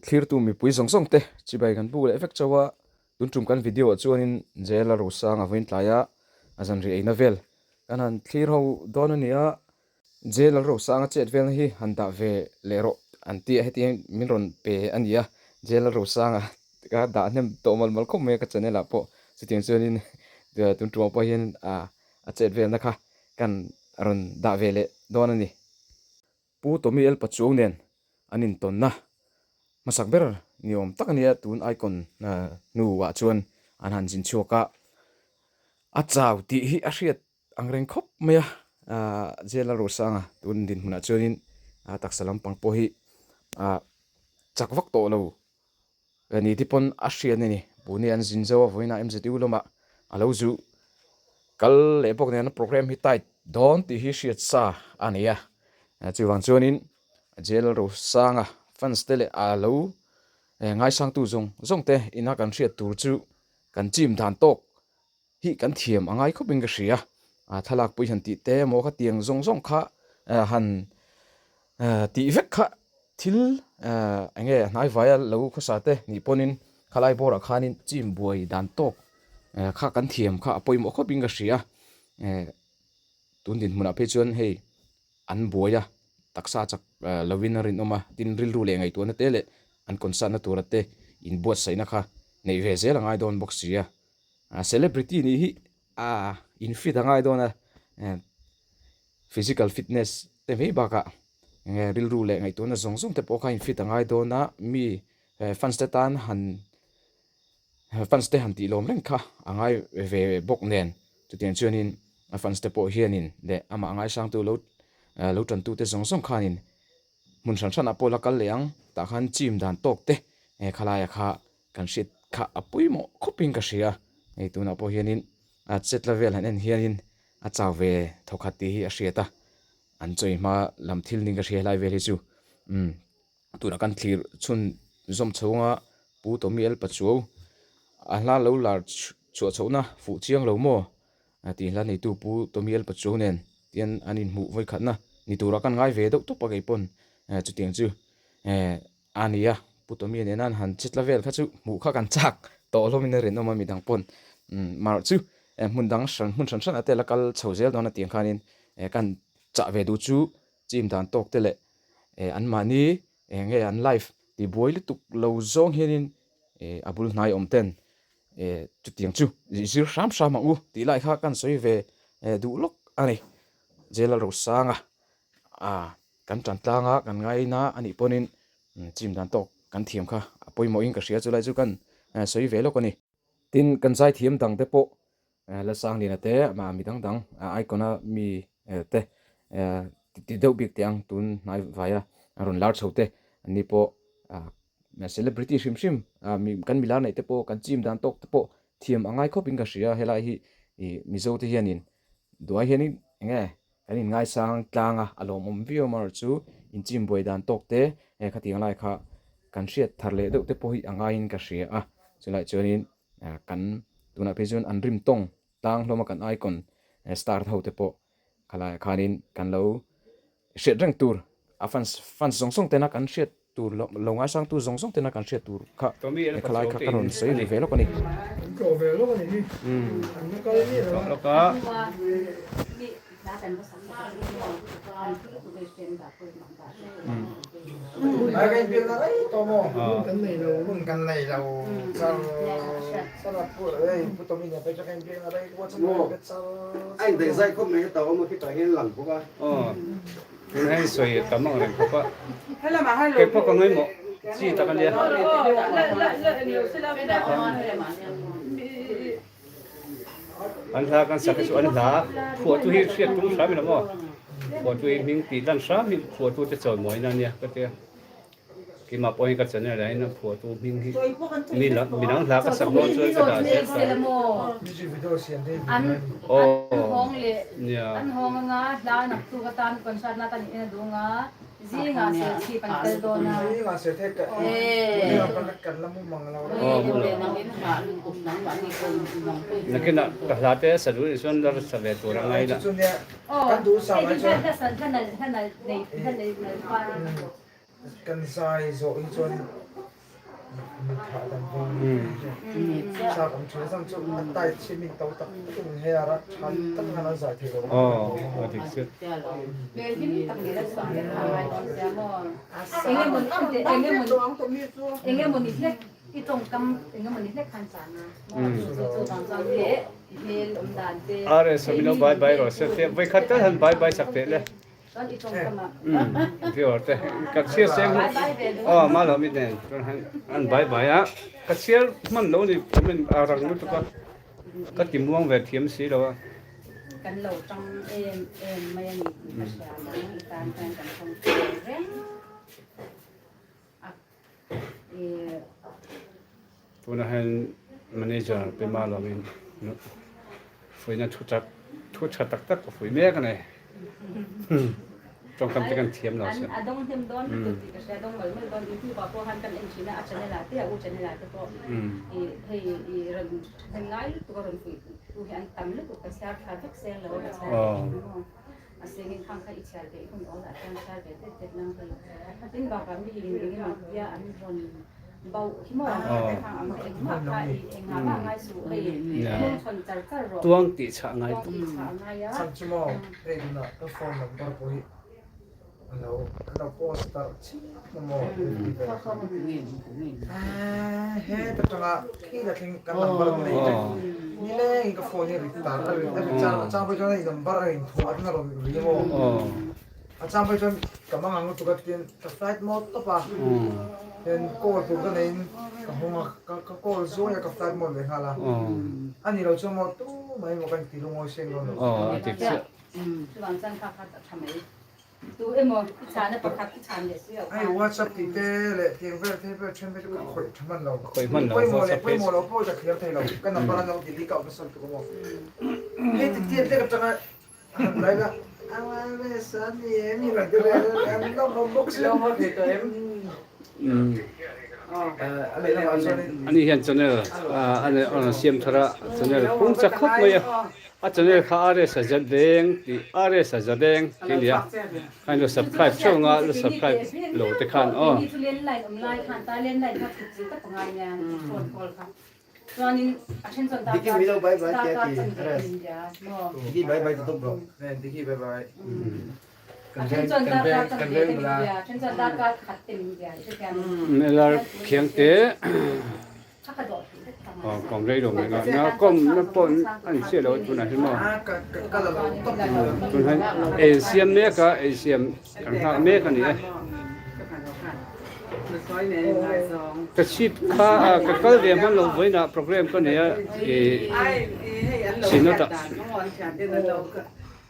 Thlirtu mipui zawng zawng te chibai kan buk leh vek chauh a, tun tum kan video ah chuanin Jail a rosang a vawiin tlai a, a zanriah eina vel kan han thlir ho dawn a ni a, Jail a rosang a chet velna hi han dah ve leh rawh an ti a, heti hian min rawn pe a ni a, Jail a rosang a ka dah hnem tawh mal mal khawp mai a ka channel ah pawh chutiang chuanin tun tumah pawh hian a chet velna kha kan rawn dah ve leh dawn a ni. Pu Tommy El Pachuau nen an intawnna hmasak ber ni awm tak a nia, tun icon hnuah chuan an han zin chhuak a, a chau tih hi a hriat ang reng khawp mai a, Jail Lalrosanga tun dinhmunah chuanin taksa lampang pawh hi chak vak tawh lo Ni te pawn a hriat a ni. Pune an zin zo a, vawiinah MZU lamah a lo zu kal leh bawk nen a programme hi tight dawn tih hi hriat sa a nei a. Chuvang chuanin Jail Rosanga fans te leh a lo ngaisangtu zawng zawng te ina kan hriat tur chu kan chim dan tawk hi kan thiam a ngai khawpin ka hria, thlalak pui han tih te emaw khatiang zawng zawng kha han tih vek kha thil eng nge hnai vaia lo khawsa te nih pawnin khalai bawrah khanin chim buai dan tawk kha kan thiam kha a pawimawh khawpin ka hria, tun dinhmunah phei chuan hei an buai a, taksa chak lovin a rinawm a, tin rilru leh ngaihtuahna te leh an concert na tura te inbuatsaihna kha neih ve zel a ngai dawn bawk si a. Celebrity nih hi a in fit a ngai dawn a, physical fitness te mai bakah rilru leh ngaihtuahna zawng zawng te pawh kha in fit a ngai dawn a, mi fans te tan han fans te han tih lawm reng kha a ngai ve bawk nen chutiang chuanin a fans te pawh hianin leh amah ngaisangtu lo lo tantu te zawng zawng khanin hmun hran hranah pawh la kal leh ang tah khan chim dan tawk te khalaia kha Kan hriat kha a pawimawh khawpin ka hria, hei tunah pawh hianin a chetla vel han en hianin a chau ve thawkhat tih hi a hriat a, an chawi hma lam thil ning ka hria helai vel hi chu umm tunah kan thlir chhun zawm chhunga Pu Tommy El Pachuau a hla lo lar chhuah chhohna fuh chiang lo maw tih hla neitu Pu Tommy El Pachuau nen tian an inhmuh vawikhatna ni turah kan ngai ve deuh tawp a kei pawn chutiang chu A nia, Pu Tommy nena an han che tla vel kha chu hmuh kha kan chak tawh hlawmin a rinawm a, midang pawn marawh chu hmun dang hran hmun hran hran ah te la kal chho zel dawn a tiang khanin kan chah ve duh chu chim dan tawk te leh anmahni eng nge an life ti buai lutuk lo zawng hianin a bul hnai awm ten chutiang chu zir hram hram ang u tih lai kha kan sawi ve duh lawk a ni. Jail Rosanga a. Kan tan tlang a, kan ngaina a nih pawnin chim dan tawk kan thiam kha a pawimawhin ka hria chulai chu kan sawi ve lawk a ni. Tin, kan zaithiam dang te pawh Lalsangliana te, mi dang dang icon a mi te ti deuh bik teh ang tun hnai vaia rawn lar chho te an ni pawh celebrity hrim hrim kan milar neih te pawh kan chim dan tawk te pawh thiam a ngai khawpin ka hria helai hi Mizo te hianin duai hianin eng nge Kan inngaisang tlang a, a lawmawm viau amaherawh chu inchim buai dan tawk te khatiang lai kha kan hriat thar leh deuh te pawh hi a ngaiin ka hria a, chulai chuanin kan tunah phei chuan an rim tawng tlang hlawm a kan icon star ho te pawh khalaiah khanin kan lo hriat reng tur a fans fans zawng zawng tena kan hriat tur lo lo ngaisangtu zawng zawng tena kan hriat tur kha khalai kha ka rawn sawi ri ve lawk a ni. Tun hian sawi tam ang reng khawp a, kei pawh ka ngaimawh chi tak a nia. An hla kan sak hi chu an hla phuahtu hi hriat tum hram ila maw, phuahtu hi hming tih lan hram hi phuahtu te chawimawi na nia ka tia. Keimah pawh hi ka channel ah hian a phuahtu hming hi mi la mi dang hla ka sak dawn chuan ka dah zel ta. Aw nia. Aw mu lo. Nakinah ka hla te a sa duh nih chuan la sa ve tur a ngai la. Kan zai zawh hi chuan Aw a dik chiah. RS a min lo bai bai rawh se te vawikhat tal han bai bai sak teh le. Viewer te ka chhiar seng aw ma lo mi nen chuan han an bai bai a ka chhiar hman lo ni comment a rang lutuk a ka ti muang ve thiam si lo a. Kan lo tang em em mai a ni tih ka hria ang i tan hian kan tawng thei reng a i. Tunah hian manager Pema lawmin fuihna thu tak thu tha tak tak a fuih mek a ni. Tawngkam te kan thiam lo sia. A dawng hnem dawn lutuk tih ka hria, dawng mal mal dawn. YouTube ah pawh khan kan en thin a, a channel ah te a u channel ah te pawh i hei i rawn thahnem ngai lutuk a rawn fuih tu hi an tam lutuk ka chhiar thla vek seng lo a ka chhiar ve thin maw. A sengin khang kha i chhiar ve i hun awl ah chuan chhiar ve tet tet nang hei. Tin bakah mi in eng emaw tia an rawn bauh hi maw khang ang kha engmah kha i engah mah ngai suh hei hnung chhawn char char rawh. Tuang tih chhah ngai Tuang tih chhah ngai a. Chhan chu maw hei tunah ka phone number pawh hi a lo a lo post darh chiah na maw hei vel kha he ta tanga khi la thleng kan number ka nei vek nileng in ka phone hi a ri tar a ri a ri chang a chang pawh chuan hei number a inthuah atanga rawn ri maw a chang pawh chuan ka mang ang lutuk a tin ka flight mode tawp a then call tur ka neiin ka hawng a ka ka call zuai a ka flight mode leh nghal a a ni lo chuan maw tu mai maw ka inti lungawi seng dawn lo. Chuvang chuan kha kha a tha mai. Tu emaw i chhana pakhat i chhan leh si loh khan. Hei WhatsApp tih te leh tiang vel te vel then te chu ka khawih tha hman lo. Khawih hman lo Pawimawh leh WhatsApp page. pawimawh lo pawh ka thliar thei lo. Ka number an lo delete out nasa lutuk a maw. Hei ti tiat lek atanga han lai la RS a ni em i rawn ti leh an lo awm bawk si. A lehlamah chuanin. Ani hian channel a rawn siam thar a, channel pung chak khawp mai a. A channel kha RS a zat deng tih RS a za deng tih a ni a, khan lo subscribe theuh anga lo subscribe lo te khan aw. Lar khiang te. Kawm rei lo mai na kawm na pawh an chiah lo tunah hian maw tunah hian ei siam mek a ei siam kan nghak mek a ni e ka chhip kha ka kal ve hman lo vawiinah program ka nei a ih synod ah.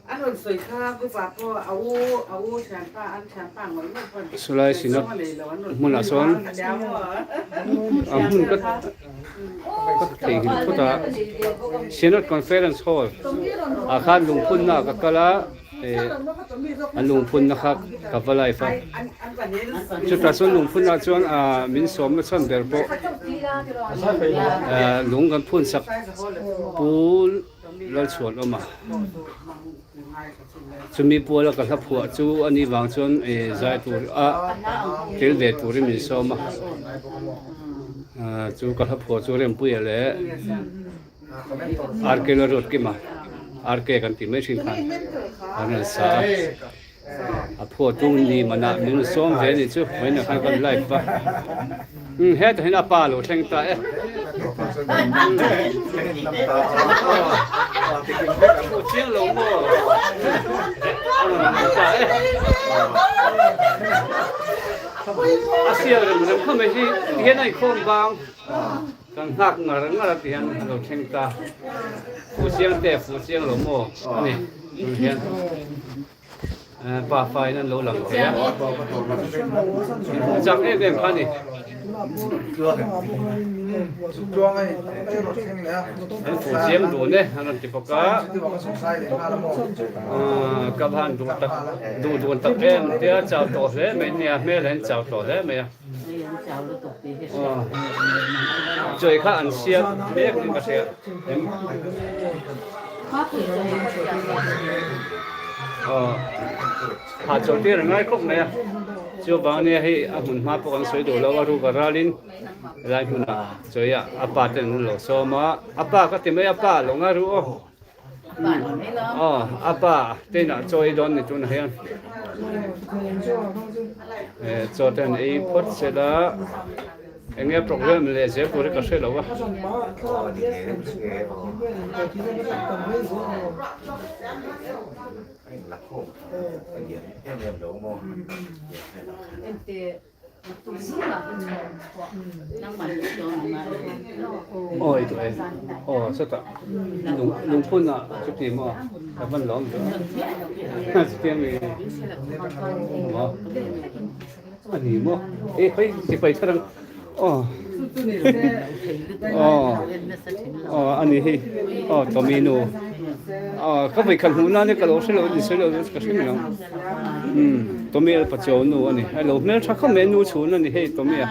An rawn sawi kha Gupa pawh a u a u thianpa an thianpa ngawih ngawih pawn Sulai ngaihzawng a nei lo an rawn hmunah sawn a hmun ka ka theihnghilh phut a Synod Conference Hall ah khan lungphunna ka kal a eh an lungphunna kha ka va live a chutah chuan lungphunna chuan ah min sawmna chhan ber pawh ah lung kan phun sak pu Lalchhuan awm a, chumi puala ka hla phuah chu a nih vang chuan zai tur a tel ve turin min sawm a, chu ka hla phuah chu Rempuia leh RK Lalruatkima, RK kan tih mai thin khan an rawn sa a, a phuahtu ni manah min sawm ve a nih chu, vawiinah khan kan live a, hetah hian a pa a lo thleng ta e. Chiang lo maw a rawn lang ta e. A sial rem rem kha mai hi tihian a inkhawm bang kan nghak ngar ngar a tihian a lo thleng ta. Fuhchiang te fuhchiang lo maw a ni tun hian. Pa fa in an lo lang thei a, inhmuh chak em em kha a ni. An fuh chiang dun e an rawn ti bawk a, ka va han duh tak duh dun tak em tia chau tawh hle mai nia hmel ah hian chau tawh hle mai a. Chawi kha an siam mek in ka hria em. Aw hahchawlh tir a ngai khawp mai a chuvang ania hei a hmun hma pawh kan sawi duh lo a ruka ralin helai hmunah chawi a a pa ten an lo sawm a a pa ka ti mai a pa lo ngai ru aw aw a pa te inah chaw ei dawn ni tunah hian chaw te an ei phawt sela. Eng nge program leh zel tur hi ka hre lo a. Aw i duh e. Aw chutah lungphun ah chuti maw ka van lawm ve a. Chuti ami maw. A ni maw? E khawi sipai thar ang. Aw. Aw. Aw a ni hei. Aw Tommy nu. Aw ka vawi khat hmuh nan hi ka lo hre lo ni sawi lo ka hre mai ang. Umm Tommy a pachuau nu a ni. A lo hmeltha khawp mai nu chhun a ni hei Tommy a.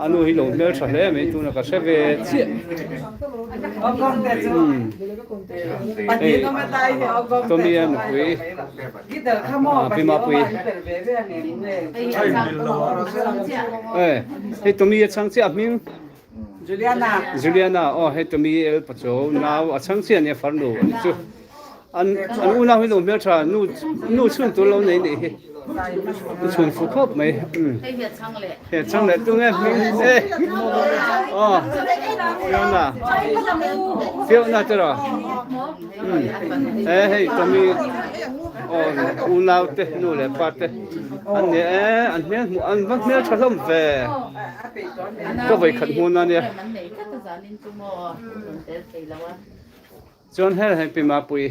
A nu hi lo hmeltha hle mai tuna ka hre ve chiah. Umm. Hei Tommy a nupui. Pi Mapui. Eh, hei Tommy a chhang chiah a hming. Juliana. Juliana, oh hei Tommy El Pacho nau a chhang chiah nia farnu ani chu. An an unau hi lo hmel tha nu nu chhun tur lo nei nih hi. Nu chhun fu khawp mai. Hei hi a chhang leh. He chhang leh tu nge hming eh. Oh. Fiona. Fiona te ro. E hei Tommy aw unau te nu leh pa te an ni e an hmel hmuh an va hmel tha hlawm ve ka vawi khat hmun a nia chuan hel hei pi Mapui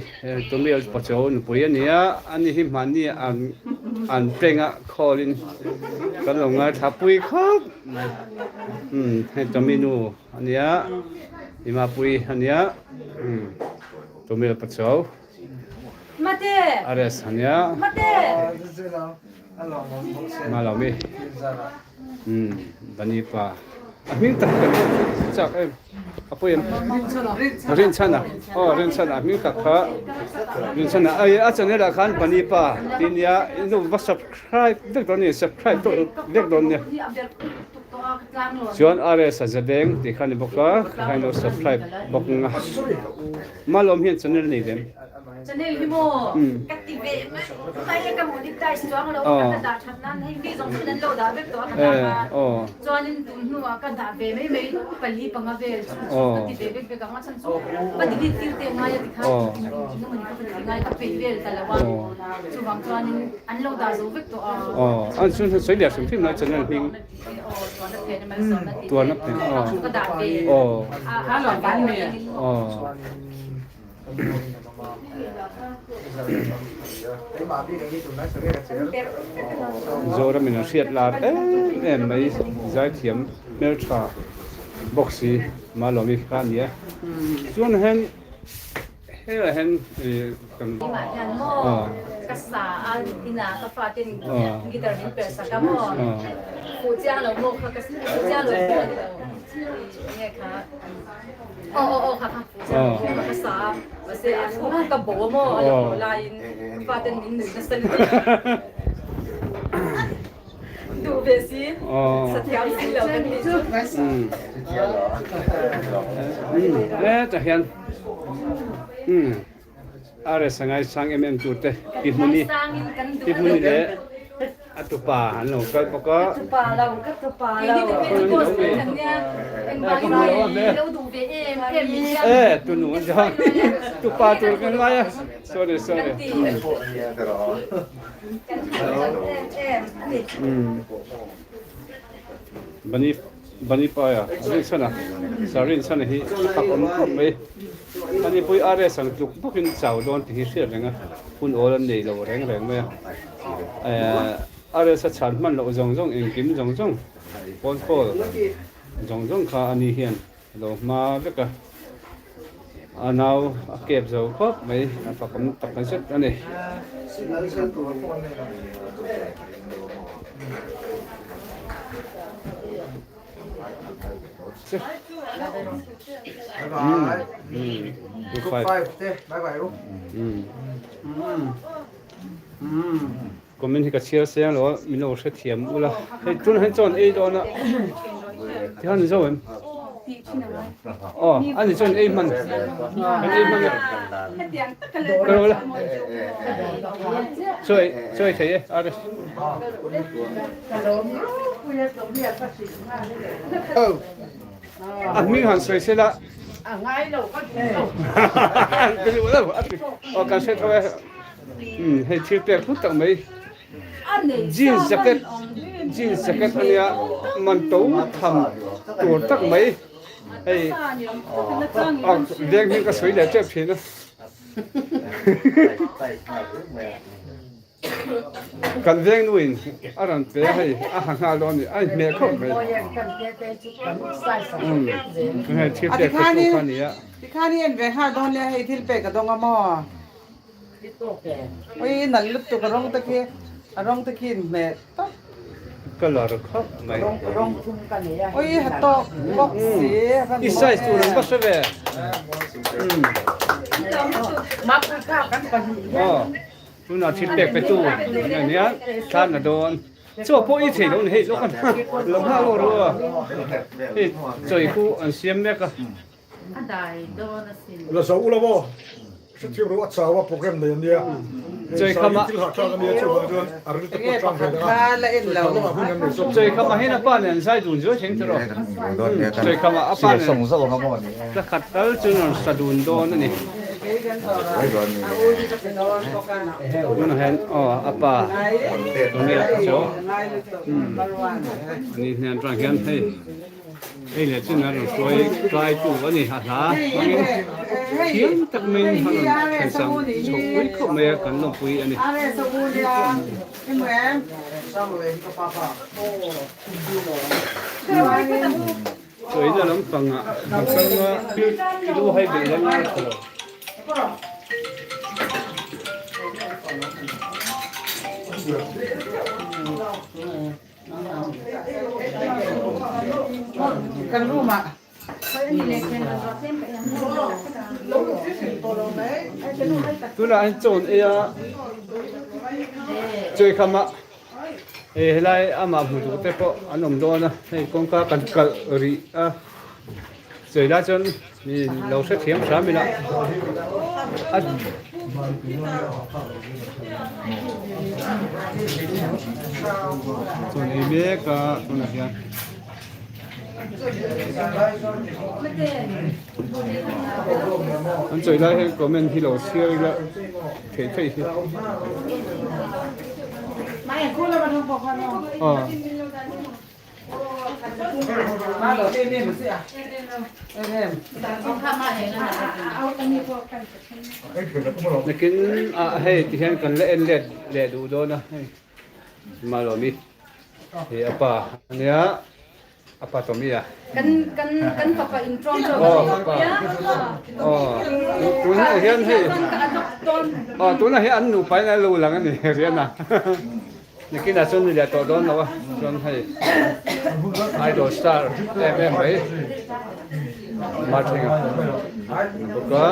Tommy Pacho nupui a ni a ani hi hmahni an an peng a call in kan lo ngaithla pui khawp mai hei Tommy nu a nia pi Mapui a nia. Tumil Pachuau. Mate. Ares ania. Mate. Malawmi. Bani pa. A hming tak kan chak em. A pui em. Rinchana. Oh Rinchana a hming tak kha. Rinchana ai a channel ah khan Bani pa ti nia inu va subscribe vek dawn ni subscribe tawh vek dawn nia. Chuan RS a Zebeng tih kha a ni bawk a, kha in lo subscribe bawk ang a. Malawm hian channel a nei ve em? Channel hi maw ka ti ve mai mai a ka monetize chuang lo a ka dah that nan hei mi zawng zawng in an lo dah vek tawh a ka dah a chuanin tun hnuah ka dah ve mai mai pali panga vel chu chu ka ti ve vek vek ang a chhan chu ka delete tir te ngai a ti khan engemaw ni ka ti ngai ka peih vel ta lo a chuvang chuanin an lo dah zo vek tawh a. Aw, an chu sawi leh hrim hrim lai channel hming. Tuarna phen aw. Aw. Aw. Zoram in a hriat lar em em mai zaithiam hmeltha bawk si Malawmi kha a ni a. Chuan hian Helaiah hian kan Keimah hian maw ka sa a inah ka faten guitar min perh sak a maw fuh chiang lo maw kha ka fuh chiang lo pawh a ni lo enge kha aw aw aw kha kha fuh chiang lo maw kha ka sa a mahse a thu ka bo a maw a lo haw laiin ka faten min nuih nasa lutuk a duh ve si sa thiam si lo kan tih chu. Hetah hian RS a ngaisang em em tur te pi hmuni pi hmuni leh a tupa an lo kal bawk a. E tunu an zawng tupa tur kan ngai a sorry sorry. Bani Bani Paia Rinchhana Sir Rinchhana hi a fak awm khawp mai. Ani pawh hi RS ang tluk bawkin chau dawn tih hi hriat reng a, hun awl an nei lo reng reng mai a. RS a chhan hman loh zawng zawng engkim zawng zawng phone call zawng zawng kha ani hian a lo hma vek a. A nau a kep zo khawp mai, a fak awm tak zet a ni. Bye bye. Group 5 te bye bye u. Comment hi ka chhiar seng lo a, min lo hrethiam ula. Hei tunah hian chuan ei dawn a, tikhan ni zo em? Aw, ani chuan ei hman, kan ei hman a. Ka lo la. Chawi, chawi thei e, RS. A hming han sawi sela. A ngai lo ka duh lo. Ka duh lo, a ti. Aw, kan hre tho e. Umm hei thil pek hlut tak mai jeans jacket jeans jacket a nia man to tham tur tak mai hei a veng hming ka sawi leh tep thin a kan veng nu in a rawn pe a hei a ha nghal dawn a ni a inhmeh khawp mai umm hei thil pek te chu kha a ni a. Tikhan i en ve nghal dawn nia hei thil pek a dawng a maw? Ui nalh lutuk a rawng te khi a rawng te khi inhmeh tawp. Colour khawp mai. Ui ha tawk bawk si. I size tur an va hre ve. Aw tunah thil pek pe tu an nia thlan a dawn. Chaw pawh i thei lo ni hei lawk a lo nghah lawk ru a hei chawi khu an siam mek a. A dai dawn asin. La zo ula maw? Hrethiam ru a chau a program nei ania. Chawi khama. Thil hahthlak ania chuvang chuan a ril te pawh tang ve deuh a. Chawi kham lamah hun an nei zawk. Chawi khama hian a pa nen zai dun zuai thleng tiraw. Chawi khama a pa nen tla khat tal chu rawn sa dun dawn a ni. Tunah hian aw a pa Tony-a chu ani hnen atang hian hei. Hei leh chin a rawn hruai tlai tu a ni a hla hmangin thiam tak maiin a rawn thensang chhohpui khawp mai a kan lawmpui a ni. Chawina lampangah kan kal nga lu hai beih la ngai tha lo. Kan room ah. Tunah an chawn ei a chawi kham a hei helai amah hmu duh te pawh an awm dawn a hei kawngka kan kalh rih a chawi lai chuan mi lo hrethiam hram ila a. Chuan ei mek a tunah hian an chawi lai hian comment hi lo chhiar ila theih theih hi aw. Nakin ah hei ti hian kan la en let leh duh dawn a hei Malawmi hi a pa ania a pa Tommy a. Kan kan kan fapa in tawng chu Aw pa aw tunah hian hei aw tunah hian an nupa in a lo lang a ni Riana. Nikinah chuan ni leh tawh dawn lo a, chuan hei idol star em em mai Marthinga ni bawk a.